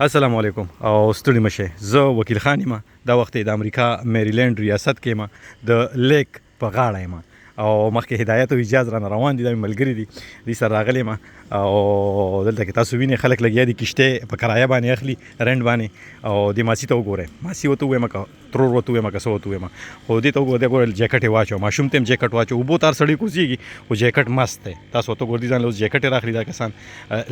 السلام علیکم او ستړي مشه. زه وکیل خان یم. دا وخت د امریکا میریلینډ ریاست کې یم، د lake په غاړه یم او مخکې هدایت او اجاز رانه روان دي. دا مې ملګري دي، دوی سره راغلی یم او دلته کې تاسو وینئ خلک لګیا دي، کشته په کرایه باندې اخلي، rent باندې. او دې ماسي ته وګورئ، ماسي ورته ووایم که ترور ورته ووایم که څه ورته ووایم، خو دې ته وګوره، دی ګوره جیکټ یې واچوه، ماشوم ته هم جیکټ واچوه. اوبو ته هر سړی کوزېږي خو جیکټ مست دی. تاسو ورته وګورئ، ځان له اوس جیکټ یې راخلي. دا کسان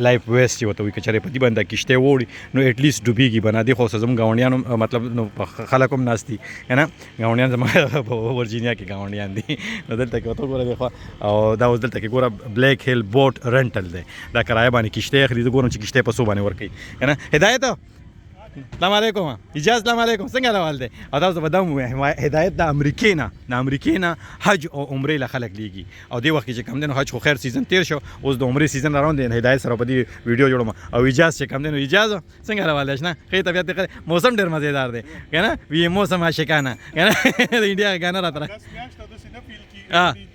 life vest چې ورته وایي، که چېرې په دې باندې دا کښتۍ ووړي نو at least ډوبېږي به نه. دې خو زموږ ګاونډیان هم، مطلب نو خلک هم ناست دي که نه، ګاونډیان زما په ورجینیا کې ګاونډیان دي. نو دلته کې ورته وګوره دی خوا، او دا اوس دلته کې ګوره Black Hill boat rental دی، دا کرایه باندې کښتۍ اخلي. زه ګورم چې کښتۍ په څو باندې ورکوي که نه. هدایت، السلام علیکم. اجاز، السلام علیکم، څنګه روان دی؟ او تاسو به دا ووایم، هدایت د امریکې نه حج او عمرې له خلک لیږي او دې وخت کې چې کم دی نو حج خو خیر season تیر شو، اوس د عمرې season روان دی. هدایت سره په دې ویډیو جوړوم. او اجاز چې کم دی نو اجاز، څنګه روان دی؟ اشنا، ښه طبیعت دی؟ موسم ډېر مزیدار دی که نه؟ وی موسم عاشقانه که نه، د انډیا ګانه راته اګست میاشت داسې نه feel کیږي.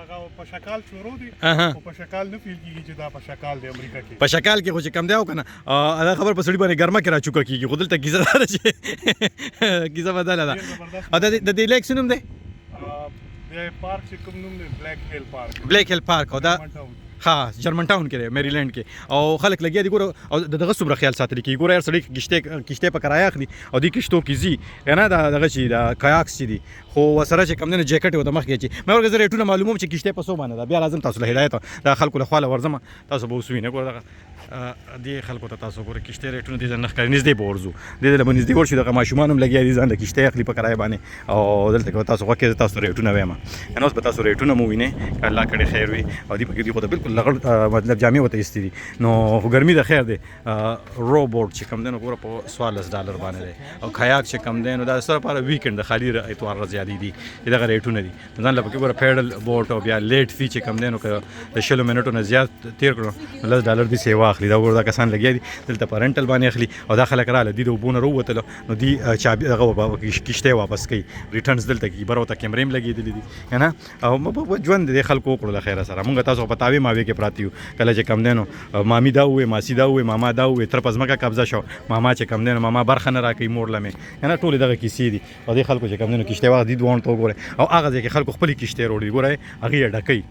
هغه په شکال شروع دي او په شکال نه feel کیږي چې دا په شکال دی امریکا کې. په شکال کې خو چې کم دی او کنه دا خبر په سړي باندې ګرمه کې راچوکه کیږي، خو دلته کیسه دا ده چې کیسه بدله ده. او د دې lake څه نوم دی؟ د پارک چې کوم نوم دی، Black Hill Park. Black Hill Park. او دا ها جرمن ټاون کې دی، میریلینډ کې. او خلک لګیا دي ګوره، او دغه څومره خیال ساتل کیږي ګوره. هر سړی کشته په کرایه اخلي او دې کشتو کې ځي کنه. دا دغه چې دا kayaks چې دي خو وسره چې کم نه جیکټ وته مخکې چې مې ورګه زه ریټونه معلوموم چې کشته په څو باندې ده. بیا لازم تاسو له هدایت دا خلکو له خواله ورځم، تاسو به اوس وینئ. ګوره دغه دې خلکو ته تاسو ګوره کشته ریټونه دې نه ښکاري، نږدې به ورځو، دې له نږدې ورشو. دغه ماشومان هم لګیا دي، ځان له کشته اخلي په کرایه باندې. او دلته کې تاسو غوښه تاسو ریټونه وایم کنه، اوس به تاسو ریټونه مو وینئ که الله کړي خیر وي. او دې پکې دي خو ته بالکل لغړ، مطلب جامې وته ایستې دي، نو خو ګرمي د خیر دی. row boat چې کم دی نو ګوره په 14 ډالر باندې دی او کایاک چې کم دی نو دا سره لپاره weekend د خالی اتوار ورځ یادې دي، دغه ریټونه دي ځان له پکې ګوره. paddle boat او بیا late fee چې کم دی نو که د 20 منټو نه زیات تیر کړو نو 10 ډالر دي سیوا اخلي. دا ګوره دا کسان لګیا دي دلته په rental باندې اخلي. او دا خلک رااله دي، د اوبو نه راووتلو نو دی چابي دغه کښتۍ واپس کوي، returns دلته کې بر ورته کیمرې هم لګېدلې دي که نه. او ژوند دې خلکو وکړو له خیره سره. مونږ تاسو په تاوې ماوې کې پراته یو. کله چې کم دی نو مامي دا ووې، ماسي دا ووې، ماما دا ووې، تر په ځمکه قبضه شو، ماما چې کم دی نو ماما برخه نه راکوي مور له مې که نه. ټولې دغه کیسې دي. او دې خلکو چې کم دی نو کښتۍ واخ دي، دواړو ته وګورئ. او هغه ځای کې خلکو خپلې کښتۍ راوړي، ګورئ هغې یې ډکوي.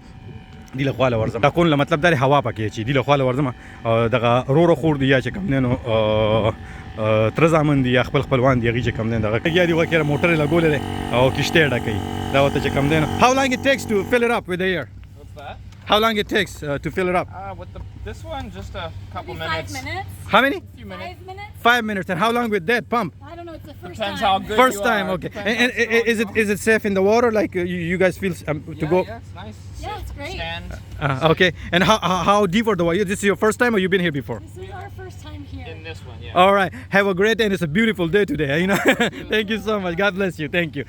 دی له خواله ورځم، ډکون له مطلب دا دی هوا پکې چې دی له خواله ورځم. او دغه رور خور دی یا چې کم دی نو تره زامن دي یا خپل خپلوان دي، هغوی چې کم دی دغه لګیا دي. وکړه موټر یې لګولی دی او کښتۍ یې ډکوي. دا ورته چې کم دی نو How long it takes to fill it up with the air? What's that? How long it takes to fill it up? With the this one, just a couple Maybe 5 minutes. minutes. How many? A few minutes. 5 minutes. 5 minutes. And how long with that pump? I don't know. It's the first Depends time. how good First you time, are. okay. Depends And how strong is you it is it safe in the water? Like you guys feel to Yeah, go? Yeah, it's nice. Yeah, it's great. Stand. Okay. And how deep are the water? This is your first time or you've been here before? This is our first time here. In this one, yeah. All right. Have a great day and it's a beautiful day today. Thank you so much. God bless you. Thank you.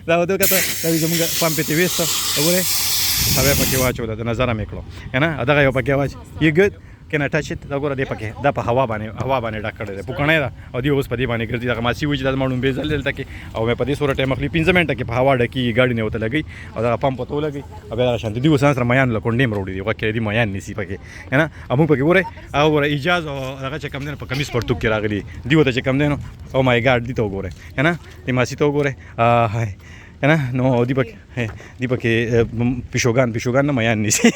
دا وته کته دا زمونږ پمپ ته وېسته، وګوره هغه پکې واچول، د نظر مې کړو کنه. دغه یو پکې واچ. You good? Can I touch it? دا ګوره دې پکې دا په هوا باندې ډک کړی دی، پوکڼی ده. او دی اوس په دې باندې ګرځي. دغه ماسي وایي چې دا زما ړومبی ځل دلته کې او مې په دې سوره ټایم اخلي، 5 منټه کې په هوا ډکېږي، ګاډي نه ورته لګوي او دغه پمپ ورته ولګوي. او بیا دغه شان دي اوس سره میان له کونډې هم راوړي دي، غوږ کې دي میان نیسي پکې که نه. او موږ پکې ګورئ هغه ګوره اجاز او هغه چې کم دی نو په کمیس پرتوک کې راغلي دي ورته چې کم دی نو oh my God، دي ته وګورئ که نه، دې ماسي ته وګورئ های که نه. نو دی پکې پیشوګان نه میان نیسي.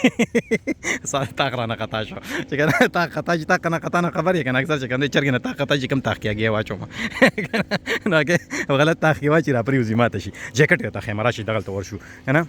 تاق رانه خطا شو چې کنه، تاق خطا شي، تاق نه خطا نه خبر یې کنه. اکثر چې کوم دی چرګې نه تاق خطا شي، کوم تاق کې هګۍ واچوم نو هګۍ غلط تاق کې واچي را پرېوځي ماته شي. جیکټ یې ته خیمه راشي، دغلته ورشو که نه،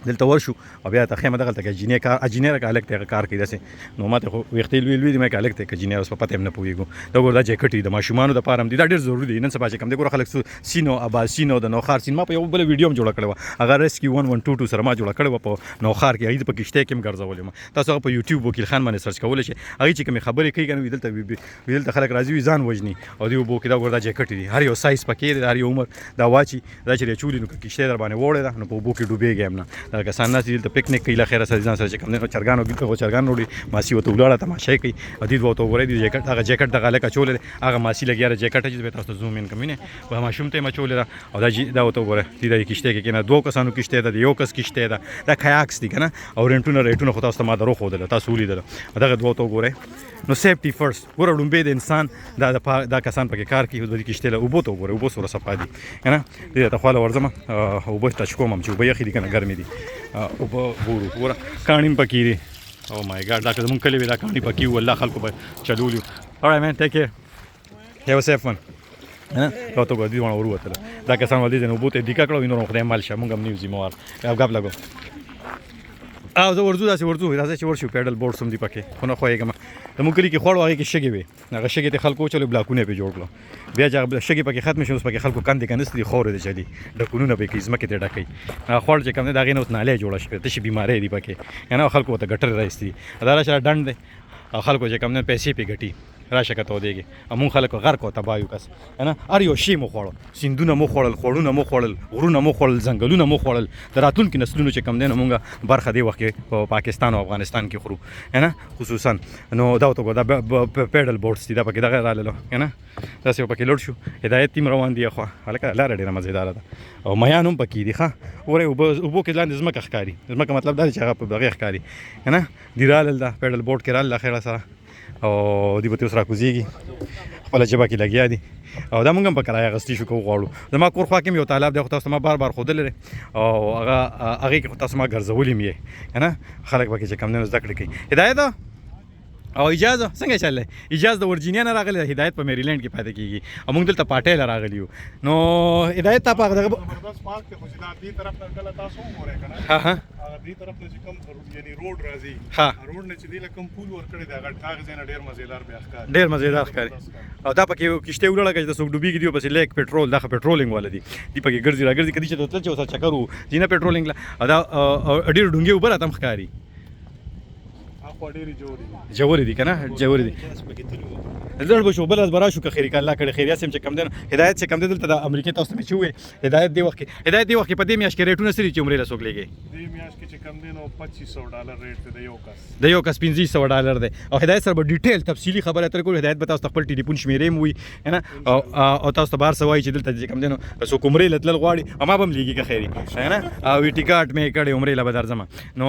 دلته ورشو او بیا ته خیمه دغلته کې جینې کار اجینیر که هلک دی، هغه کار کوي داسې. نو ماته خو ویښتې لوی لوی دي، مې که هلک دی که جینیر اوس په پته هم نه پوهېږو. دا ګوره دا جیکټ دي د ماشومانو دپاره هم دي، دا ډېر ضروري دي. نن سبا چې کوم دی ګوره خلک سین او اباسین او د نوښار سین، ما په یو بله ویډیو هم جوړه کړې وه، هغه Rescue 1122 سره ما جوړه کړې وه په نوښار کې، هغې په کښتۍ کې هم ګرځولې ما. تاسو هغه په یوټیوب وکیل خان باندې search کولی شئ. هغې چې کومې خبرې کوي که نه، وي دلته وي دلته خلک راځي وي ځان وژني او دې اوبو کې. دا ګوره دا جیکټ دي، هر یو سایز پکې دی، هر یو عمر دا واچي. دا چې چولي نو که کښتۍ در باندې وړې ده نو په اوبو کې ډوبېږي هم نه. دا کسان ناست دي دلته پکنیک کوي له خیره سره ځان سره چې کوم دی نو چرګانو ګیټ چرګان وروړي ماسي ورته ولاړه تماشه کوي او دې دوه ته وګورئ دې جیکټ هغه جیکټ دغه هلک اچولی دی هغه ماسي لګیا ده جیکټ چې به تاسو ته زوم ان کوم وینئ په ماشوم ته یې اچولې ده او دا دا ورته وګوره دې د کښتۍ کې کېنه دوو کسانو کښتۍ ده د یو کس کښتۍ ده دا کایاکس دي که نه او رینټونه ریټونه خو تاسو ته ما در وښودله تاسو ولیدله دغه دوو ته وګورئ نو سیفټي فرست ګوره ړومبی د انسان دا د دا کسان پکې کار کوي د دې کښتۍ له اوبو ته وګوره اوبو څومره صفا دي که نه دې ته خواله ورځم اوبه ټچ کوم چې اوبه یخې دي که نه ګرمې دي اوبه ګورو ګوره کاڼي هم پکې دي او مای ګاډ دا که زمونږ کلي وي دا کاڼي پکې وو الله خلکو به چلولي All right man take care have a safe one نه دا ته ګور دي ونه وروتله دا کسان ول دي نو بوته دیکا کړو نور خدای مال شه مونږ هم نیو ذمہوار غب غب لګو او زه ورځو داسې ورځو راځه چې ورشو پیډل بورډ سم دی پکې خو نه خوېږم زموږ کلي کې خوړو هغې کې شګې وې هغه شګې ته خلکو وچولې بلاکونه پې جوړ کړو بیا چې هغه شګې پکې ختمې شوې اوس پکې خلکو کندې کنستې دي خاورې دې چلي ډکونونه پې کوي ځمکې ته ډکوي هغه خوړ چې کوم دی د هغې نه اوس نالۍ جوړه شوې تشې بیمارۍ دي پکې که نه خلکو ورته ګټرې را ایستي دي دا راشه ډنډ دی او خلکو چې کوم دی پیسې پې ګټي راشه که تودېږي او مونږ خلک غرق او تباه یو کس که نه هر یو شی مو خوړو سیندونه مو خوړل خوړونه مو خوړل غرونه مو خوړل ځنګلونه مو خوړل د راتلونکي نسلونو چې کوم دی نو مونږ برخه دې وخت کې په پاکستان او افغانستان کې خورو که نه خصوصا نو دا ورته ګوره دا پیډل بورډز دي دا پکې دغه راللو که نه داسې پکې لوړ شو هدایت تیم روان دی خو هلکه لاره ډېره مزېداره ده او میان هم پکې دي ښه وګورئ اوبه اوبو کې لاندې ځمکه ښکاري ځمکه مطلب دا دی چې هغه په دغې ښکاري که نه دی رالل ده پیډل بورډ کې رالله خیره سره او دی به ترې اوس راکوزېږي خپله ژبه کې لګیا دي او دا موږ هم په کرایه اخیستی شو که وغواړو زما کور خوا کې هم یو تالاب دی خو تاسو ته ما بار بار ښودلی دی او هغه هغې کې خو تاسو ما ګرځولي هم یې که نه خلک پکې چې کوم دی نو زده کړې کوي هدایت او اجازه څنګه چل دی اجازه د ورجینیا نه راغلی هدایت په میریلینډ کې پاتې کیږي او موږ دلته پارټۍ له راغلي یو نو هدایت تا په هغه دغه زبردست پارک دی خو چې دا دې طرف نه کله تاسو وګورئ که نه ها ها هغه دې طرف نه چې کوم یعنی روډ راځي ها روډ نه چې دی لکه کوم پول ورکړی دی هغه هغه ځای نه ډېر مزیدار بیا ښکاري ډېر مزیدار ښکاري او دا پکې یو کښتۍ ولاړه که چې څوک ډوبېږي دی پسې لیک پټرول دا خو پټرولینګ والا دي دی پکې ګرځي راګرځي کدي چې ته تل چې ورسره چکر وو ځینه پټرولینګ له او دا ډېر ډونګې اوبه راته هم ښکاري اخوا ډېرې جوړې دي ژورې دي که نه ژورې دي لږ به شو بل ورځ به راشو که خیر که الله کړی خیر یاسم چې کوم دی نو هدایت چې کوم دی دلته د امریکې تاسو ته مې چې وویل هدایت دې وخت کې هدایت دې وخت کې په دې میاشت کې ریټونه څه دي چې عمرې له څوک لېږي؟ دې میاشت کې چې کوم دی نو 2500 ډالر ریټ دی د یو کس. د یو کس 2500 ډالر دی او هدایت سره به ډیټیل تفصیلي خبرې اترې کوو هدایت به تاسو ته خپل ټلیفون شمیرې هم وي که نه او تاسو ته به هر څه وایي چې دلته چې کوم دی نو څوک عمرې له تلل غواړي او ما به هم لېږي که خیر وي که نه او وي ټیکاټ مې کړی عمرې له به درځم نو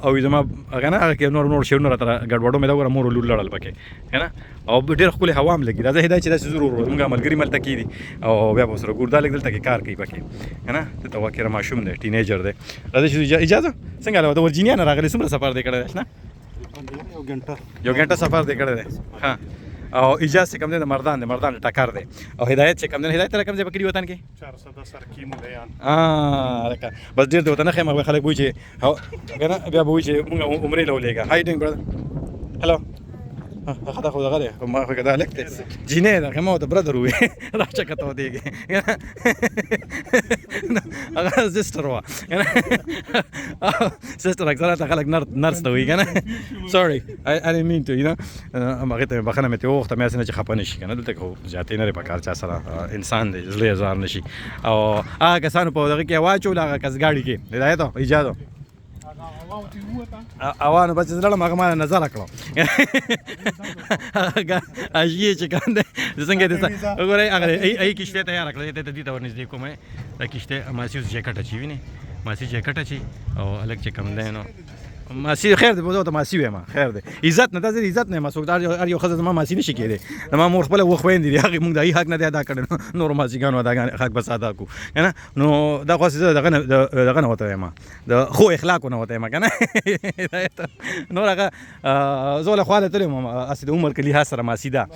او زما که نه هغه کې نور نور شعرونه راته ګډوډو مې دا وګوره مور او لور لړل پکې که نه او ډېر ښکلې هوا هم لګي راځه هدایت چې داسې ضرور ورو زموږ ملګري ملته کې دي او بیا به سره ګور دا لږ دلته کې کار کوي پکې که نه دلته واکره ماشوم دی ټینیجر دی راځه چې اجازه څنګه له د ورجینیا نه راغلی څومره سفر دی کړی دی آشنا یو ګنټه یو ګنټه سفر دی کړی دی ها او اجازه چې کوم دی د مردان دی مردان ټکر دی او هدایت چې کوم دی هدایت تر کوم ځای په کلي وطن کې 410 سرکی ملیان لکه بس ډېر دی ورته نه ښیم هغه خلک وایي چې که نه بیا به وایي چې موږ عمرې له ولېږه های ډوینګ برادر هلو هغه دا خو دغه دی ما خو دا هلک دی جینۍ ده که ما ورته برادر ووایي راشه که تودېږې هغه سسټر وه سسټر اکثره ته خلک نرس ته وایي که نه سوري I didn't mean to you know هغې ته مې بښنه مې ترې وغوښته مې هسې نه چې خفه نه شي که نه دلته خو زیاتې نه دی په کار چا سره انسان دی زړه یې ځار نه شي او هغه کسانو په دغه کې واچول هغه کس ګاډي کې هدایت او ایجاد هوا نو بس زه لاړم هغه ما نظر کړو هغه اژیې چې کوم دی څنګه دی وګورئ هغه ای کښتۍ تیاره کړه دې ته دې ته ورنږدې کوم دا کښتۍ ماسي اوس جیکټ اچوي وینې ماسي جیکټ اچوي او هلک چې کوم دی نو ماسی خیر دی بوزو ته ماسی وایم خیر دی عزت نه دا عزت نه ما څوک هر یو ښځه زما ماسی نشي کېدی زما مور خپله اووه خویندې دي هغې مونږ د هغې حق نه دی ادا کړی نورو ماسیګانو اداګانې حق به څه ادا کړو که نه نو دا خو هسې زه دغه نه دغه نه ورته وایم د ښو اخلاقو نه ورته وایم که نه نور هغه زه له خواله تللی وم هسې د عمر که لحاظ سره ماسي ده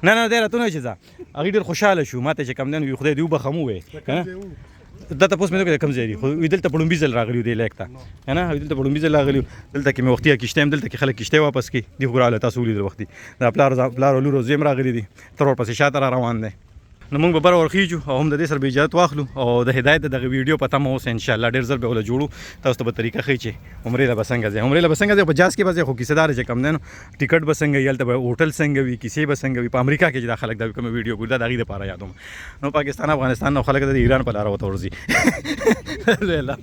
نه نه دی راته نه وایي چې ځه هغې ډېر خوشحاله شو ماته چې کوم دی نو خدای دې وبخښه مو ووایي که نه دا تاسو مې نه کوم ځای دی خو دلته په لومبي ځل راغلی دی لیک ته کنه دلته په لومبي ځل راغلی دلته کې مې وختي کشته هم دلته کې خلک کشته واپس کی دی خو رااله تاسو ولیدل وختي دا پلار پلار لور زیم راغلی دي تر ورپسې شاته را روان دی. نو موږ به بره ورخیجو او هم د دې سره به اجازت واخلو او د هدایت د دغه ویډیو په تمه اوسئ. ان شاء الله ډېر زر به وله جوړو، تاسو ته به طریقه ښیي چې عمرې له به څنګه ځئ، عمرې له به څنګه ځئ، په جاز کې به ځئ، خو کیسه داره چې کوم دی نو ټیکټ به څنګه وي، هلته به هوټل څنګه وي، کیسې به څنګه وي. په امریکا کې چې دا خلک دا کومه ویډیو ګوري، دا د هغوی دپاره یادوم. نو پاکستان افغانستان نو خلک د ایران په لاره ورته ورځي. لوی الله.